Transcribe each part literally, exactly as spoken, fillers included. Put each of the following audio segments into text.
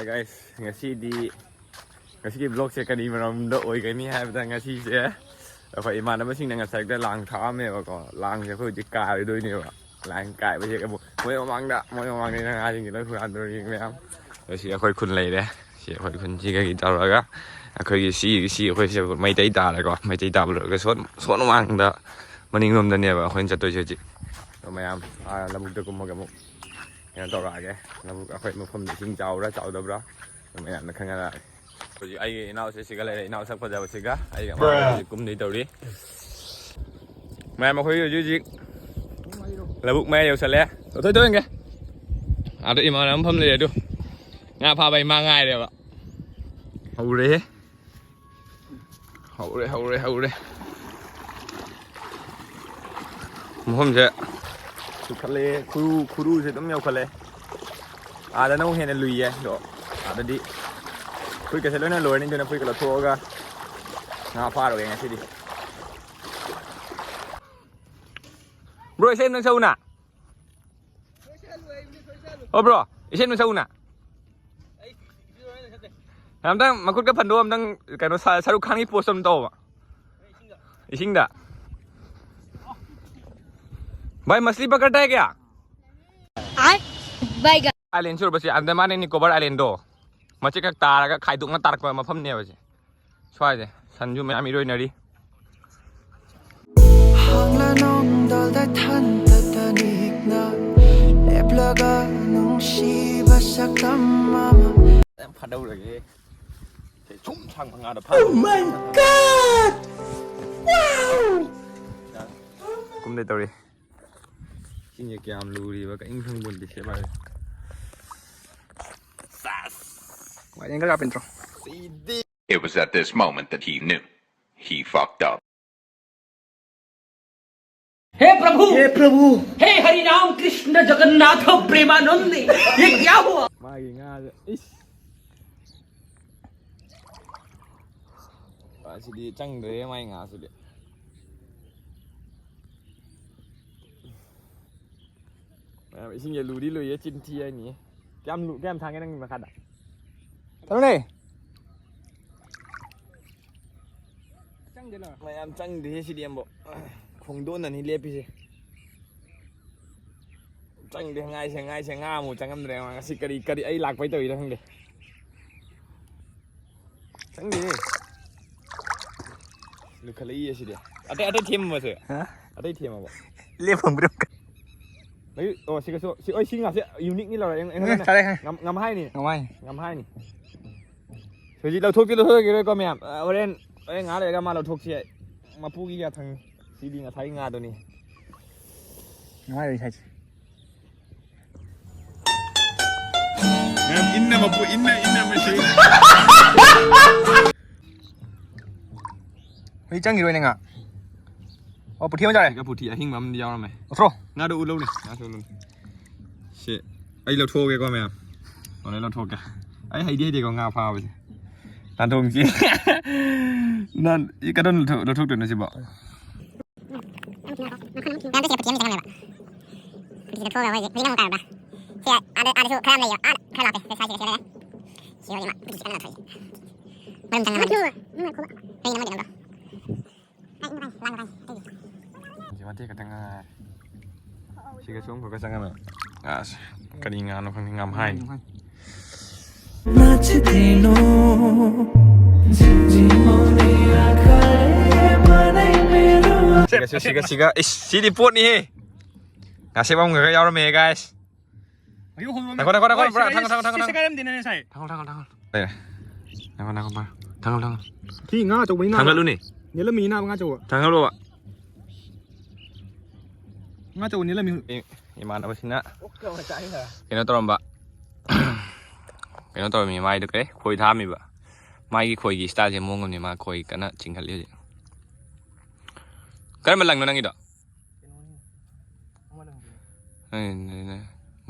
Guys, ꯉꯁꯤꯗꯤ, ꯉꯁꯤꯒꯤ vlogꯁꯦ ꯀꯔꯤ ꯃꯔꯝꯗ ꯑꯣꯏꯒꯅꯤ ꯍꯥꯏꯕꯗ, ꯉꯁꯤꯁꯦ ꯑꯩꯈꯣꯏ ꯏꯃꯥꯟꯅꯕꯁꯤꯡꯅ ꯉꯁꯥꯏꯗ ꯂꯥꯡ ꯊꯥꯛꯑꯝꯃꯦꯕꯀꯣ꯫ ꯂꯥꯡꯁꯦ ꯑꯩꯈꯣꯏ ꯍꯧꯖꯤꯛ ꯀꯥꯏꯔꯨꯗꯣꯏꯅꯦꯕ꯫ ꯂꯥꯡ ꯀꯥꯏꯕꯁꯦ ꯑꯃꯨꯛ ꯃꯣꯏ ꯃꯃꯥꯡꯗ, ꯃꯣꯏ ꯃꯃꯥꯡꯗ ꯉꯥꯁꯤꯡꯁꯦ ꯂꯣꯏ ꯍꯨꯔꯥꯟꯗꯧꯔꯤ ꯃꯌꯥꯝ꯫ ꯑꯗꯣ ꯁꯤ ꯑꯩꯈꯣꯏ ꯈꯨꯟ ꯂꯩꯔꯦ꯫ ꯁꯤ ꯑꯩꯈꯣꯏ ꯈꯨꯟꯁꯤꯒꯒꯤ ꯇꯧꯔꯒ ꯑꯩꯈꯣꯏꯒꯤ ꯁꯤ, ꯁꯤ ꯑꯩꯈꯣꯏꯁꯦ ꯃꯩꯇꯩ ꯇꯥꯔꯦꯀꯣ꯫ ꯃꯩꯇꯩ ꯇꯥꯕ ꯂꯣꯏꯔꯒ ꯁꯣꯟ, ꯁꯣꯟ ꯃꯃꯥꯡꯗ, ꯃꯅꯤꯡꯂꯣꯝꯗꯅꯦꯕ ꯑꯩꯈꯣꯏꯅ ꯆꯠꯇꯣꯏꯁꯦ ꯍꯧꯖꯤꯛ꯫ ꯑꯗꯣ ꯃꯌꯥꯝ ꯑꯥ ꯂꯧꯕꯨꯛꯇ ꯀꯨꯝꯃꯒ ꯑꯃꯨꯛ ꯀꯩꯅꯣ ꯇꯧꯔꯛꯑꯒꯦ꯫ ꯂꯧꯕꯨꯛ ꯑꯩꯈꯣꯏ ꯃꯐꯝꯗ ꯏꯁꯤꯡ ꯆꯥꯎꯕ꯭ꯔꯥ ꯆꯥꯎꯗꯕ꯭ꯔꯥ ꯑꯗꯨ ꯃꯌꯥꯝꯅ ꯈꯪꯍꯜꯂꯛꯑꯒꯦ꯫ ꯍꯧꯖꯤꯛ ꯑꯩꯒꯤ ꯏꯅꯥꯎꯁꯦ ꯁꯤꯒ ꯂꯩꯔꯦ, ꯏꯅꯥꯎ ꯁꯛ ꯐꯖꯕꯁꯤꯒ ꯑꯩꯒ ꯑꯃ ꯍꯧꯖꯤꯛ ꯀꯨꯝꯗꯣꯏ ꯇꯧꯔꯤ꯫ ꯃꯌꯥꯝ ꯑꯩꯈꯣꯏ ꯍꯧꯖꯤꯛ ꯍꯧꯖꯤꯛ ꯂꯧꯕꯨꯛ ꯃꯌꯥ ꯌꯧꯁꯜꯂꯦ꯫ ꯂꯧꯊꯣꯏ ꯇꯧꯔꯤꯒꯦ꯫ ꯑꯥꯗ ꯏꯃꯥꯟꯅꯕ ꯃꯐꯝ ꯂꯩꯔꯦ ꯑꯗꯨ꯫ ꯉꯥ ꯐꯥꯕ ꯏꯃꯥ ꯉꯥꯏꯔꯦꯕ꯫ ꯍꯧꯔꯦꯍꯦ꯫ ꯍꯧꯔꯦ, ꯍꯧꯔꯦ, ꯍꯧꯔꯦ꯫ ꯃꯐꯝꯁꯦ ꯆꯨꯞꯈꯠꯂꯛꯑꯦ, ꯈꯨꯔꯨ, ꯈꯨꯔꯨꯁꯦ ꯑꯗꯨꯝ ꯌꯧꯈꯠꯂꯛꯑꯦ꯫ ꯑꯥꯗꯅ ꯑꯃꯨꯛ ꯍꯦꯟꯅ ꯂꯨꯏꯌꯦ꯫ ꯑꯗꯣ ꯑꯥꯗꯗꯤ ꯐꯨꯔꯤꯠꯀꯁꯦ ꯂꯣꯏꯅ ꯂꯣꯏꯔꯅꯤ, ꯑꯗꯨꯅ ꯐꯨꯔꯤꯠꯀ ꯂꯧꯊꯣꯛꯑꯒ ꯉꯥ ꯐꯥꯔꯨꯒꯦ ꯉꯁꯤꯗꯤ꯫ Bro, ꯏꯁꯩ ꯑꯝꯇꯪ ꯁꯛꯎꯅ꯫ ꯑꯣ bro, ꯏꯁꯩ ꯑꯃ ꯁꯛꯎꯅ꯫ ꯑꯝꯇꯪ ꯃꯈꯨꯠꯀ ꯐꯟꯗꯣꯛꯑꯣ, ꯑꯝꯇꯪ ꯀꯩꯅꯣ ꯁꯥ-, ꯁꯔꯨꯛ ꯈꯥꯟꯒꯤ pose ꯑꯝ ꯇꯧꯕ꯫ ꯏꯁꯤꯡꯗ꯫ भाई मछली पकड़ता है क्या? Island ꯁꯨꯔꯕꯁꯦ Andaman and Nicobar Islandꯗꯣ ꯃꯆꯦꯠꯈꯛ ꯇꯥꯔꯒ ꯈꯥꯏꯗꯣꯛꯅ ꯇꯥꯔꯛꯄ ꯃꯐꯝꯅꯦꯕ ꯁꯦ꯫ ꯁ꯭ꯋꯥꯏꯁꯦ ꯁꯟꯁꯨ ꯃꯌꯥꯝ ꯏꯔꯣꯏꯅꯔꯤ꯫ ꯍꯥꯡꯂꯅꯨꯡꯗꯣꯜꯗ ꯊꯟꯗꯇꯅꯤꯛꯅ ꯂꯦꯞꯂꯒ ꯅꯨꯡꯁꯤꯕ ꯁꯛꯇꯝ ꯑꯃ꯫ ꯐꯥꯗꯧꯔꯒꯦ꯫ ꯁꯦ ꯁꯨꯝ ꯁꯥꯡ ꯃꯉꯥꯗ ꯐꯥ꯫ Oh my God! Wow! ꯀꯨꯝꯗꯦ ꯇꯧꯔꯤ꯫ ꯏꯁꯤꯡꯁꯦ ꯀꯌꯥꯝ ꯂꯨꯔꯤꯕ ꯀꯔꯤꯝ ꯈꯪꯕꯣꯟꯗꯦ ꯁꯦ ꯚꯥꯏ꯫ ꯁꯥꯁ! ꯋꯥꯔꯦꯡꯒ ꯀꯥꯞꯄ ꯅꯠꯇ꯭ꯔꯣ? ꯁꯤꯗꯤ꯫ It was at this moment that he knew. He fucked up. हे प्रभु! हे प्रभु! हे हरि राम कृष्ण जगन्नाथ प्रेमानंद, ये क्या हुआ? ꯃꯥꯒꯤ ꯉꯥꯗꯣ, ꯏꯁ꯫ ꯑꯁꯤꯗꯤ ꯆꯪꯗ꯭ꯔꯦ ꯃꯥꯏ ꯉꯥꯁꯤꯗꯤ꯫ ꯃꯌꯥꯝ ꯏꯁꯤꯡꯁꯦ ꯂꯨꯗꯤ ꯂꯨꯏꯌꯦ, ꯆꯤꯟ ꯊꯤ ꯍꯥꯏꯅꯤ꯫ ꯀꯌꯥꯝ ꯂꯨ-, ꯀꯌꯥꯝ ꯊꯥꯡꯒꯦ ꯅꯪꯒꯤ ꯃꯈꯥꯗ? ꯇꯧꯅꯦ꯫ ꯃꯌꯥꯝ ꯆꯪꯗꯦꯍꯦ ꯁꯤꯗꯤ ꯑꯃꯨꯛ꯫ ꯈꯣꯡꯗꯣꯟꯅꯅꯤ ꯂꯦꯞꯄꯤꯁꯦ꯫ ꯆꯪꯗꯦ, ꯉꯥꯏꯁꯦ, ꯉꯥꯏꯁꯦ, ꯉꯥ ꯑꯃꯨꯛ ꯆꯪꯉꯝꯗ꯭ꯔꯦ꯫ ꯉꯁꯤ ꯀꯔꯤ, ꯀꯔꯤ ꯑꯩ ꯂꯥꯛꯄꯩ ꯇꯧꯔꯤꯔ ꯈꯪꯗꯦ꯫ ꯆꯪꯗꯦꯍꯦ꯫ ꯂꯨꯈꯠꯂꯛꯏꯌꯦ ꯁꯤꯗꯤ꯫ ꯑꯇꯩ, ꯑꯇꯩ ꯊꯦꯝꯃꯁꯦ꯫ ꯍꯥ? ꯑꯇꯩ ꯊꯦꯝꯃꯕ꯫ ꯂꯦꯞꯐꯝ ꯄꯤꯔꯝ-꯫ ꯂꯩ-, ꯑꯣ, ꯁꯤꯒꯁꯨ, ꯁꯤ, ꯑꯣ, ꯁꯤ ꯉꯥꯁꯦ uniqueꯅꯤ ꯂꯧꯔꯦ꯫ ꯑꯩꯉꯣꯟꯗ ꯎꯝ, ꯆꯥꯔꯦ, ꯈꯪꯉꯦ꯫ ꯉꯝ-, ꯉꯝꯍꯥꯏꯅꯤ꯫ ꯉꯝꯍꯥꯏꯅꯤ꯫ ꯉꯝꯍꯥꯏꯅꯤ꯫ ꯍꯧꯖꯤꯛ ꯂꯧꯊꯣꯛꯇꯤ ꯂꯧꯊꯣꯛꯈꯤꯔꯣꯏꯀꯣ ꯃꯌꯥꯝ꯫ ꯑ, ꯍꯣꯔꯦꯟ, ꯍꯣꯔꯦꯟ ꯉꯥꯏꯍꯥꯛ ꯂꯩꯔꯒ ꯃꯥ ꯂꯧꯊꯣꯛꯁꯤ ꯌꯥꯏ꯫ ꯃꯄꯨꯒꯤ ꯀꯌꯥ ꯐꯪꯉꯤ꯫ ꯁꯤꯗꯤ ꯉꯁꯥꯏꯒꯤ ꯉꯥꯗꯨꯅꯤ꯫ ꯅꯨꯡꯉꯥꯏꯔꯣꯏ ꯁꯥꯏꯁꯦ꯫ ꯃꯌꯥꯝ ꯏꯟꯅ ꯃꯄꯨ, ꯏꯟꯅ, ꯏꯟꯅ ꯃꯁꯤ꯫ ꯍꯧꯖꯤꯛ ꯆꯪꯈꯤꯔꯣꯏꯅꯦ ꯉꯥ꯫ ꯑꯣ, ꯄꯨꯊꯤ ꯑꯃ ꯆꯥꯔꯦ꯫ ꯁꯤꯒ ꯄꯨꯊꯤ ꯑꯍꯤꯡꯕ ꯑꯃꯗꯤ ꯌꯥꯎꯔꯝꯃꯦ꯫ ꯂꯧꯊꯣꯔꯣ꯫ ꯉꯥꯗꯣ ꯎꯠꯂꯧꯅꯦ, ꯉꯥꯁꯨ ꯎꯠꯂꯧꯅꯦ꯫ ꯁꯤ ꯑꯩ ꯂꯧꯊꯣꯛꯑꯒꯦꯀꯣ ꯃꯌꯥꯝ꯫ ꯑꯣ, ꯑꯩ ꯂꯧꯊꯣꯛꯀꯦ꯫ ꯑꯩ ꯍꯩꯗꯤ ꯍꯩꯗꯦꯀꯣ ꯉꯥ ꯐꯥꯕꯁꯦ꯫ ꯅꯥꯟꯊꯣꯛꯁꯤ꯫ ꯅꯥꯟ-, ꯁꯤ ꯀꯗꯣꯝ ꯂꯧꯊꯣꯛ-, ꯂꯧꯊꯣꯛꯇꯣꯏꯅꯣ ꯁꯤꯕꯣ? ꯉꯥꯗꯣ ꯁꯤ ꯄꯨꯊꯤ ꯑꯃꯗꯤ ꯆꯪꯉꯝꯃꯦꯕ꯫ ꯄꯨꯊꯤ ꯂꯧꯊꯣꯛꯑꯒ ꯍꯧꯖꯤꯛ, ꯍꯧꯖꯤꯛ ꯑꯃꯨꯛ ꯀꯥꯏꯔꯕ꯭ꯔꯥ? ꯁꯤ ꯑꯥꯗ, ꯑꯥꯗꯁꯨ ꯈꯔ ꯑꯃ ꯂꯩꯌꯦ꯫ ꯑꯥ, ꯈꯔ ꯂꯥꯞꯄꯦ꯫ ꯁꯤ ꯁ꯭ꯋꯥꯏꯁꯤꯗ ꯁꯤ ꯂꯩꯔꯦ꯫ ꯁꯤ ꯍꯧꯖꯤꯛ ꯃꯥ ꯄꯨꯊꯤ ꯈꯤꯇꯪ ꯂꯧꯊꯣꯛꯑꯦ꯫ ꯃꯅꯨꯡ ꯆꯪꯉꯝꯃꯅꯤ꯫ ꯀꯩꯅꯣ ꯃꯣꯏꯗꯤ ꯂꯧꯗꯣ꯫ ꯍꯧꯖꯤꯛ ꯃꯇꯦꯛ ꯈꯛꯇꯪ ꯉꯥꯏꯔꯦ꯫ ꯁꯤꯒ ꯁꯣꯝ ꯈꯛꯇ ꯆꯪꯉꯝꯃꯦ꯫ ꯑꯁ, ꯀꯔꯤ ꯉꯥꯅꯣ ꯈꯪꯗꯦ, ꯉꯝꯍꯥꯏꯅꯤ꯫ ꯁꯤꯒ, ꯁꯤꯒ, ꯁꯤꯒ꯫ ꯏꯁ, ꯁꯤꯗꯤ ꯄꯣꯠꯅꯤꯍꯦ꯫ ꯉꯥꯁꯦꯞ ꯑꯃꯈꯛ ꯌꯥꯎꯔꯝꯃꯦ, guys꯫ ꯉꯥꯏꯈꯣ, ꯉꯥꯏꯈꯣ, ꯉꯥꯏꯈꯣ, ꯄꯨꯔꯥ ꯊꯥꯡꯒꯠꯂꯣ, ꯊꯥꯡꯒꯠꯂꯣ, ꯊꯥꯡꯒꯠꯂꯣ, ꯊꯥꯡꯒꯠꯂꯣ꯫ ꯂꯩꯔꯦ꯫ ꯉꯥꯏꯈꯣ, ꯉꯥꯏꯈꯣ, ꯄꯨꯔꯥ ꯊꯥꯡꯒꯠꯂꯣ, ꯊꯥꯡꯒꯠꯂꯣ꯫ ꯊꯤ ꯉꯥ ꯑꯆꯧꯕꯅꯤ ꯅꯥꯕ꯫ ꯊꯥꯡꯒꯠꯂꯨꯅꯦ꯫ ꯅꯦꯜꯂꯝꯃꯤ ꯅꯥꯕ ꯉꯥ ꯑꯆꯧꯕ꯫ ꯊꯥꯡꯒꯠꯂꯣꯕ꯫ ꯉꯥ ꯑꯆꯧꯕ ꯅꯦꯜꯂꯝꯃꯤ꯫ ꯑꯦ, ꯏꯃꯥꯟꯅꯕꯁꯤꯅ ꯀꯩꯅꯣ ꯇꯧꯔꯝꯕ꯫ ꯀꯩꯅꯣ ꯇꯧꯔꯝꯃꯤ, ꯃꯥꯏꯗꯣ ꯀꯩ, ꯈꯣꯏ ꯊꯥꯛꯑꯝꯃꯤꯕ꯫ ꯃꯥꯒꯤ ꯈꯣꯏꯒꯤ styleꯁꯦ ꯃꯑꯣꯡ ꯑꯃꯅꯤ, ꯃꯥ ꯈꯣꯏ ꯀꯟꯅ ꯆꯤꯡꯈꯠꯂꯤ ꯍꯧꯖꯤꯛ꯫ ꯀꯔꯝꯕ ꯂꯪꯅꯣ ꯅꯪꯒꯤꯗꯣ?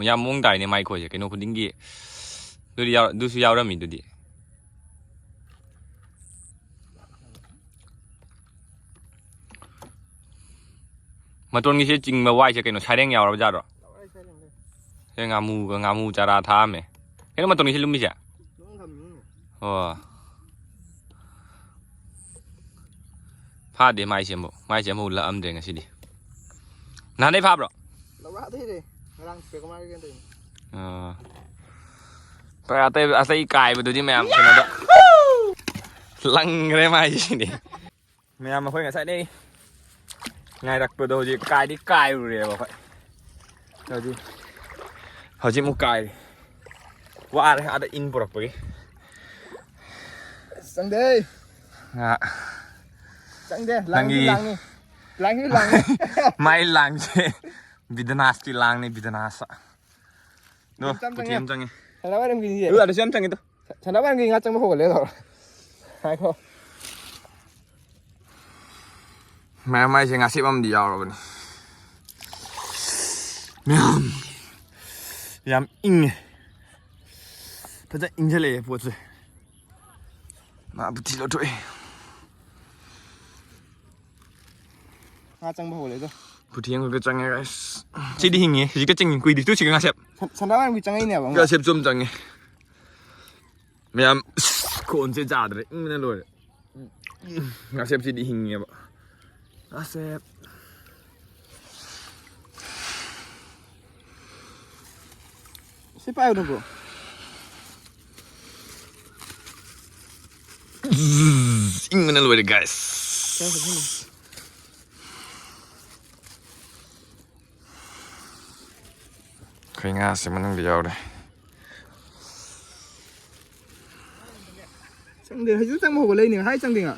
ꯌꯥꯝ ꯃꯑꯣꯡ ꯇꯥꯏꯅꯦ ꯃꯥꯏ ꯈꯣꯏꯁꯦ, ꯀꯩꯅꯣ ꯈꯨꯗꯤꯡꯒꯤ꯫ ꯑꯗꯨꯗꯤ ꯌꯥꯎ-, ꯑꯗꯨꯁꯨ ꯌꯥꯎꯔꯝꯃꯤ ꯑꯗꯨꯗꯤ꯫ ꯃꯇꯣꯟꯒꯤꯁꯦ ꯆꯤꯡꯕ ꯋꯥꯏꯁꯦ ꯀꯩꯅꯣ, ꯁꯥꯏꯔꯦꯡ ꯌꯥꯎꯔꯕ ꯖꯥꯠꯔꯣ? ꯁꯦ ꯉꯥꯃꯨꯒ, ꯉꯥꯃꯨ ꯆꯥꯔꯥ ꯊꯥꯛꯑꯝꯃꯦ꯫ ꯀꯩꯅꯣ ꯃꯇꯣꯟꯒꯤꯁꯦ ꯂꯨꯝꯃꯤꯁꯦ? ꯑꯣ꯫ ꯐꯥꯗꯦ ꯃꯥꯏꯁꯦ ꯑꯃꯨꯛ꯫ ꯃꯥꯏꯁꯦ ꯑꯃꯨꯛ ꯂꯛꯑꯝꯗ꯭ꯔꯦ ꯉꯁꯤꯗꯤ꯫ ꯅꯍꯥꯟꯗꯩ ꯐꯥꯕ꯭ꯔꯣ? ꯂꯧꯔꯛꯑꯗꯣꯏꯅꯦ꯫ ꯉꯔꯥꯡ ꯄꯦꯛ ꯃꯥꯔꯒꯦꯅ ꯇꯧꯔꯤꯅꯦ꯫ ꯑꯥ꯫ ꯄꯨꯔꯥ ꯑꯇꯩ, ꯑꯇꯩ ꯀꯥꯏꯕꯗꯨꯗꯤ ꯃꯌꯥꯝ ꯀꯩꯅꯣꯗ ꯂꯪꯈ꯭ꯔꯦ ꯃꯥꯏꯁꯤꯗꯤ꯫ ꯃꯌꯥꯝ ꯑꯩꯈꯣꯏ ꯉꯁꯥꯏꯗꯩ ꯉꯥꯏꯔꯛꯄꯗꯣ ꯍꯧꯖꯤꯛ ꯀꯥꯏꯗꯤ ꯀꯥꯏꯔꯨꯔꯦꯕ ꯑꯩꯈꯣꯏ꯫ ꯍꯧꯖꯤꯛ, ꯍꯧꯖꯤꯛ ꯑꯃꯨꯛ ꯀꯥꯏꯔꯤ꯫ ꯋꯥꯔꯦ ꯑꯥꯗ ꯏꯟ ꯄꯨꯔꯛꯄꯒꯤ꯫ ꯆꯪꯗꯦ꯫ ꯉꯥ꯫ ꯆꯪꯗꯦ꯫ ꯂꯥꯡꯁꯨ ꯅꯪꯒꯤ ꯂꯥꯡꯉꯤ꯫ ꯂꯥꯡꯁꯨ ꯂꯥꯡꯉꯤ꯫ ꯃꯥꯏ ꯂꯥꯡꯁꯦ ꯕꯤꯗꯅꯥꯁꯀꯤ ꯂꯥꯡꯅꯤ, ꯕꯤꯗꯅꯥꯁ꯫ ꯗꯣ, ꯌꯥꯝ ꯆꯪꯉꯦ꯫ ꯄꯨꯊꯤ ꯑꯃ ꯆꯪꯉꯦ꯫ ꯁꯅꯥ ꯋꯥꯏꯔꯝꯒꯤꯅꯤꯁꯦ꯫ ꯑꯗꯨ ꯑꯗꯨꯁꯨ ꯌꯥꯝ ꯆꯪꯉꯦ ꯇꯣ꯫ ꯁ-, ꯁꯅꯥ ꯋꯥꯏꯔꯝꯒꯤ ꯉꯥ ꯆꯪꯕ ꯍꯧꯒꯠꯂꯦ ꯇꯧꯔꯣ꯫ ꯉꯥꯏꯈꯣ꯫ ꯃꯌꯥꯝ ꯃꯥꯏꯁꯦ ꯉꯥꯁꯦꯞ ꯑꯃꯗꯤ ꯌꯥꯎꯔꯕꯅꯤ꯫ ꯃꯌꯥꯝ ꯌꯥꯝ ꯏꯪꯉꯦ꯫ ꯐꯖ ꯏꯪꯁꯤꯜꯂꯛꯑꯦ ꯄꯣꯠꯁꯦ꯫ ꯃꯥ ꯄꯨꯊꯤ ꯂꯧꯊꯣꯛꯑꯦ꯫ ꯉꯥ ꯆꯪꯕ ꯍꯧꯔꯦꯗꯣ꯫ ꯄꯨꯊꯤ ꯑꯃꯈꯛꯇ ꯆꯪꯉꯦ, guys꯫ ꯁꯤꯗꯤ ꯍꯤꯡꯉꯦ꯫ ꯍꯧꯖꯤꯛꯇ ꯆꯤꯡꯉꯤ꯫ ꯀꯨꯏꯗ꯭ꯔꯤ꯫ ꯇꯨ ꯁꯤꯒ ꯉꯥꯁꯦꯞ꯫ ꯁꯟ-, ꯁꯟꯗꯥ ꯋꯥꯏꯔꯝꯒꯤ ꯆꯪꯉꯛꯏꯅꯦꯕ ꯑꯃꯨꯛ꯫ ꯉꯥꯁꯦꯞꯁꯨ ꯑꯃ ꯆꯪꯉꯦ꯫ ꯃꯌꯥꯝ, ꯑꯁ, ꯈꯣꯟꯁꯦ ꯌꯥꯗ꯭ꯔꯦ꯫ ꯏꯪꯕꯅ ꯂꯣꯏꯔꯦ꯫ ꯎꯝ꯫ ꯉꯥꯁꯦꯞꯁꯤꯗꯤ ꯍꯤꯡꯉꯦꯕ꯫ ꯉꯥꯁꯦꯞ꯫ ꯁꯤ ꯄꯥꯏꯌꯨꯅꯦ, bro꯫ ꯏꯪꯕꯅ ꯂꯣꯏꯔꯦ, guys꯫ ꯀꯥꯏ ꯆꯠꯈꯤꯅꯣ? ꯑꯩꯈꯣꯏ ꯉꯥꯁꯦ ꯃꯅꯨꯡꯗ ꯌꯥꯎꯔꯦ꯫ ꯆꯪꯗꯦ, ꯍꯧꯖꯤꯛ ꯆꯪꯕ ꯍꯧꯒꯠꯂꯛꯏꯅꯦ, ꯉꯁꯥꯏ ꯆꯪꯗꯦ ꯉꯥ꯫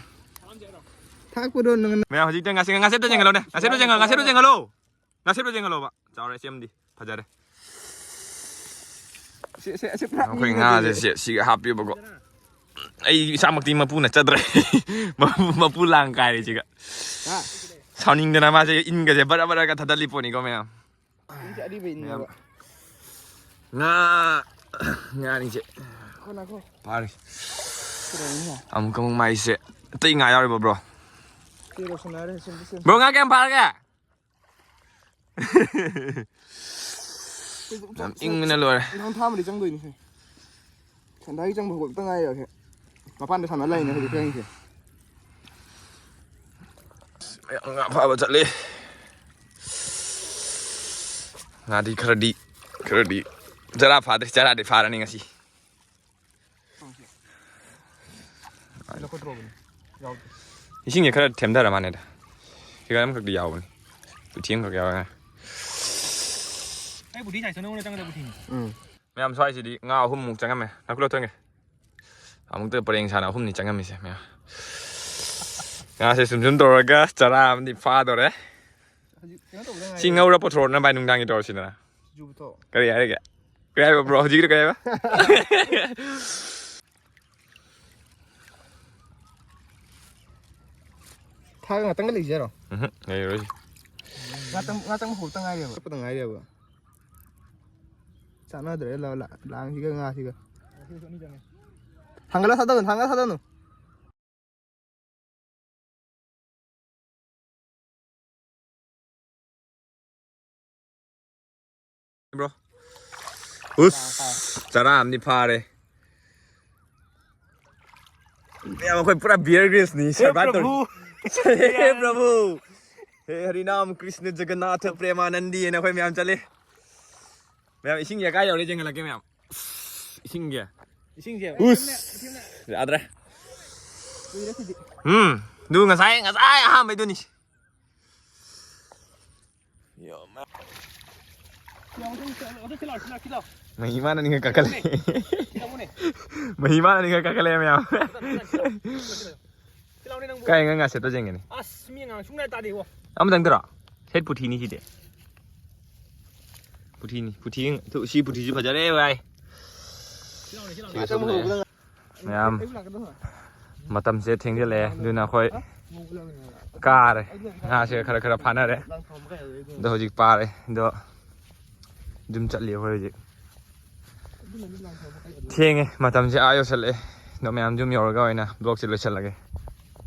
ꯊꯥꯛꯄꯗꯣ ꯅꯪ ꯃꯌꯥꯝ ꯍꯧꯖꯤꯛꯇ ꯉꯥꯁꯦꯞ, ꯉꯥꯁꯦꯞꯇ ꯌꯦꯡꯍꯜꯂꯣꯅꯦ, ꯉꯥꯁꯦꯞꯇ ꯌꯦꯡꯍꯜꯂꯣ, ꯉꯥꯁꯦꯞꯇ ꯌꯦꯡꯍꯜꯂꯣ꯫ ꯉꯥꯁꯦꯞꯇꯣ ꯌꯦꯡꯍꯜꯂꯣꯕ꯫ ꯆꯥꯎꯔꯦ, ꯁꯤ ꯑꯃꯗꯤ ꯐꯖꯔꯦ꯫ ꯁꯤ, ꯁꯤ, ꯑꯁꯤ ꯄꯨꯔꯥ ꯑꯩꯈꯣꯏ ꯃꯤꯅꯦ ꯉꯥꯁꯦ ꯇꯧꯔꯤꯁꯦ꯫ ꯁꯤ, ꯁꯤꯒ ꯍꯥꯞꯄꯤꯕꯀꯣ꯫ ꯑꯩ ꯏꯁꯥꯃꯛꯇꯤ ꯃꯄꯨ ꯅꯠꯆꯗ꯭ꯔꯦ꯫ ꯃꯄꯨ, ꯃꯄꯨ ꯂꯥꯡ ꯀꯥꯏꯔꯦ ꯁꯤꯒ꯫ ꯍꯥ? ꯁꯥꯎꯅꯤꯡꯗꯅ ꯃꯥꯁꯦ ꯏꯟꯒꯁꯦ ꯕꯔ ꯕꯔꯒ ꯊꯥꯗꯠꯂꯤ ꯄꯣꯠꯅꯤꯀꯣ ꯃꯌꯥꯝ꯫ ꯏꯟꯁꯦ ꯑꯔꯤꯕ ꯃꯌꯥꯝ꯫ ꯏꯟꯅꯦꯕ꯫ ꯉꯥ, ꯉꯥꯅꯤꯁꯦ꯫ ꯉꯥꯏꯈꯣ, ꯉꯥꯏꯈꯣ꯫ ꯐꯥꯔꯤ꯫ ꯀꯩꯗꯧꯔꯤꯅꯣ? ꯑꯃꯨꯛ, ꯑꯃꯨꯛ ꯃꯥꯏꯁꯦ꯫ ꯑꯇꯩ ꯉꯥ ꯌꯥꯎꯔꯤꯕꯣ, bro? ꯁꯤ ꯂꯣꯏꯁꯤꯟꯅꯔꯦ, ꯁꯦꯝꯗꯤ ꯁꯦꯝ-, bro, ꯉꯥ ꯀꯌꯥꯝ ꯐꯥꯔꯒꯦ? ꯌꯥꯝ ꯏꯪꯕꯅ ꯂꯣꯏꯔꯦ꯫ ꯏꯟꯁꯥꯡ ꯊꯥꯕꯗꯤ ꯆꯪꯗꯣꯏꯅꯤ ꯁꯦ꯫ ꯁꯟꯗꯥꯒꯤ ꯆꯪꯕ ꯍꯧꯒꯠꯇ ꯉꯥꯏꯔꯤ ꯍꯧꯖꯤꯛ꯫ ꯃꯄꯥꯟꯗ ꯁꯥꯟꯅ ꯂꯩꯅꯦ ꯍꯧꯖꯤꯛ ꯆꯪꯉꯤꯁꯦ꯫ ꯃꯌꯥꯝ ꯉꯥ ꯐꯥꯕ ꯆꯠꯂꯤ꯫ ꯉꯥꯗꯤ ꯈꯔꯗꯤ, ꯈꯔꯗꯤ ꯆꯔꯥ ꯐꯥꯗ꯭ꯔꯤ, ꯆꯔꯥꯗꯤ ꯐꯥꯔꯅꯤ ꯉꯁꯤ꯫ ꯂꯧꯈꯠꯇ꯭ꯔꯣꯕꯅꯤ꯫ ꯌꯥꯎꯗꯦ꯫ ꯏꯁꯤꯡꯁꯦ ꯈꯔ ꯊꯦꯝꯊꯔ ꯃꯥꯜꯂꯦꯗ꯫ ꯐꯤꯒꯔ ꯑꯃꯈꯛꯇꯤ ꯌꯥꯎꯕꯅꯤ꯫ ꯄꯨꯊꯤ ꯑꯃꯈꯛ ꯌꯥꯎꯔꯦ꯫ ꯑꯩ ꯄꯨꯊꯤ ꯁꯥꯏꯁ ꯅꯉꯣꯟꯗ ꯆꯪꯒꯗꯕ ꯄꯨꯊꯤꯅꯤ꯫ ꯎꯝ꯫ ꯃꯌꯥꯝ ꯁ꯭ꯋꯥꯏꯁꯤꯗꯤ ꯉꯥ ꯑꯍꯨꯝꯃꯨꯛ ꯆꯪꯉꯝꯃꯦ꯫ ꯅꯥꯀꯨꯂꯥ ꯊꯣꯏꯒꯦ꯫ ꯑꯃꯨꯛꯇ ꯄꯔꯦꯡ ꯁꯥꯅ ꯑꯍꯨꯝꯅꯤ ꯆꯪꯉꯝꯃꯤꯁꯦ ꯃꯌꯥꯝ꯫ ꯉꯥꯁꯦ ꯁꯨꯝ ꯁꯨꯝ ꯇꯧꯔꯒ ꯆꯔꯥ ꯑꯃꯗꯤ ꯐꯥꯗꯣꯔꯦ꯫ ꯍꯧꯖꯤꯛ ꯀꯩꯅꯣ ꯇꯧꯕꯗ ꯁꯤ ꯉꯥꯏꯔꯤ꯫ ꯉꯧꯔ ꯄꯨꯊꯣꯔꯛꯅꯕ ꯅꯨꯡꯗꯥꯡꯒꯤ ꯇꯧꯔꯁꯤꯗꯅ꯫ ꯁꯤꯡꯖꯨ ꯄꯨꯊꯣꯛ꯫ ꯀꯔꯤ ꯍꯥꯏꯔꯒꯦ? ꯀꯔꯤ ꯍꯥꯏꯕ ꯕ꯭ꯔꯣ? ꯍꯧꯖꯤꯛꯀꯤꯗꯣ ꯀꯔꯤ ꯍꯥꯏꯕ? ꯊꯥꯒ ꯉꯥꯛꯇꯪꯒ ꯂꯩꯖꯔꯣ? ꯎꯝꯍꯨꯝ, ꯂꯩꯔꯣꯏ꯫ ꯉꯥꯛꯇꯪ, ꯉꯥꯛꯇꯪ ꯍꯧꯕꯇ ꯉꯥꯏꯔꯤꯕ꯫ ꯆꯠꯄꯗ ꯉꯥꯏꯔꯤꯕ꯫ ꯆꯥꯟꯅꯗ꯭ꯔꯦ ꯂ-, ꯂ-, ꯂꯥꯡꯁꯤꯒ ꯉꯥꯁꯤꯒ꯫ ꯊꯥꯡꯒꯠꯂ ꯊꯥꯗꯧꯅꯨ, ꯊꯥꯡꯒꯠꯂ ꯊꯥꯗꯧꯅꯨ꯫ ꯕ꯭ꯔꯣ꯫ ꯎꯁ, ꯆꯔꯥ ꯑꯃꯗꯤ ꯐꯥꯔꯦ꯫ ꯃꯌꯥꯝ ꯑꯩꯈꯣꯏ ꯄꯨꯔꯥ ꯕꯤꯌꯔ ꯒ꯭ꯔꯤꯜꯁꯅꯤ ꯁꯔꯚꯥꯏꯚ ꯇꯧꯔꯤ꯫ ꯄ꯭ꯔꯚꯨ꯫ ꯍꯦ ꯄ꯭ꯔꯚꯨ꯫ ꯍꯦ ꯍꯔꯤꯅꯥꯝ ꯀ꯭ꯔꯤꯁꯅ ꯖꯒꯟꯅꯥꯊ ꯄ꯭ꯔꯦꯃꯥꯅꯟꯗꯤ ꯍꯥꯏꯅ ꯑꯩꯈꯣꯏ ꯃꯌꯥꯝ ꯆꯠꯂꯤ꯫ ꯃꯌꯥꯝ ꯏꯁꯤꯡꯁꯦ ꯀꯥꯏ ꯌꯧꯔꯦ ꯌꯦꯡꯍꯜꯂꯛꯀꯦ ꯃꯌꯥꯝ꯫ ꯏꯁꯤꯡꯁꯦ꯫ ꯏꯁꯤꯡꯁꯦ꯫ ꯎꯁ꯫ ꯌꯥꯗ꯭ꯔꯦ꯫ ꯀꯨꯏꯔꯦ ꯁꯤꯗꯤ꯫ ꯎꯝ꯫ ꯑꯗꯨ ꯉꯁꯥꯏ, ꯉꯁꯥꯏ ꯑꯍꯥꯟꯕꯩꯗꯨꯅꯤ꯫ ꯃꯍꯤ ꯃꯥꯅꯅꯤꯒ ꯀꯥꯈꯠꯂꯦ꯫ ꯃꯍꯤ ꯃꯥꯅꯅꯤꯒ ꯀꯥꯈꯠꯂꯦ ꯃꯌꯥꯝ꯫ ꯀꯥꯏ ꯉꯥ ꯉꯥ ꯁꯦꯠꯄ ꯌꯦꯡꯒꯅꯤ꯫ ꯑꯁ ꯃꯤ ꯉꯥꯡ ꯁꯨꯡꯅꯥꯏ ꯇꯥꯗꯦꯕꯣ꯫ ꯑꯃꯇꯪꯗꯔꯣ? ꯁꯦꯠ ꯄꯨꯊꯤꯅꯤ ꯁꯤꯗꯤ꯫ ꯄꯨꯊꯤꯅꯤ ꯄꯨꯊꯤ꯫ ꯁꯤ ꯄꯨꯊꯤꯁꯤ ꯐꯖꯔꯦ ꯚꯥꯏ꯫ ꯁꯤꯒ ꯆꯠꯄ ꯂꯩꯔꯦ꯫ ꯃꯌꯥꯝ ꯃꯇꯝꯁꯦ ꯊꯦꯡꯖꯤꯜꯂꯛꯑꯦ ꯑꯗꯨꯅ ꯑꯩꯈꯣꯏ ꯀꯥꯔꯦ꯫ ꯉꯥꯁꯦ ꯈꯔ ꯈꯔ ꯐꯥꯅꯔꯦ꯫ ꯑꯗꯣ ꯍꯧꯖꯤꯛ ꯄꯥꯔꯦ꯫ ꯑꯗꯣ ꯑꯗꯨꯝ ꯆꯠꯂꯤ ꯑꯩꯈꯣꯏ ꯍꯧꯖꯤꯛ꯫ ꯊꯦꯡꯉꯦ ꯃꯇꯝꯁꯦ ꯑꯥ ꯌꯧꯁꯜꯂꯛꯑꯦ꯫ ꯑꯗꯣ ꯃꯌꯥꯝ ꯌꯨꯝ ꯌꯧꯔꯒ ꯑꯣꯏꯅ ꯕ꯭ꯂꯣꯛꯁꯦ ꯂꯣꯏꯁꯤꯜꯂꯒꯦ꯫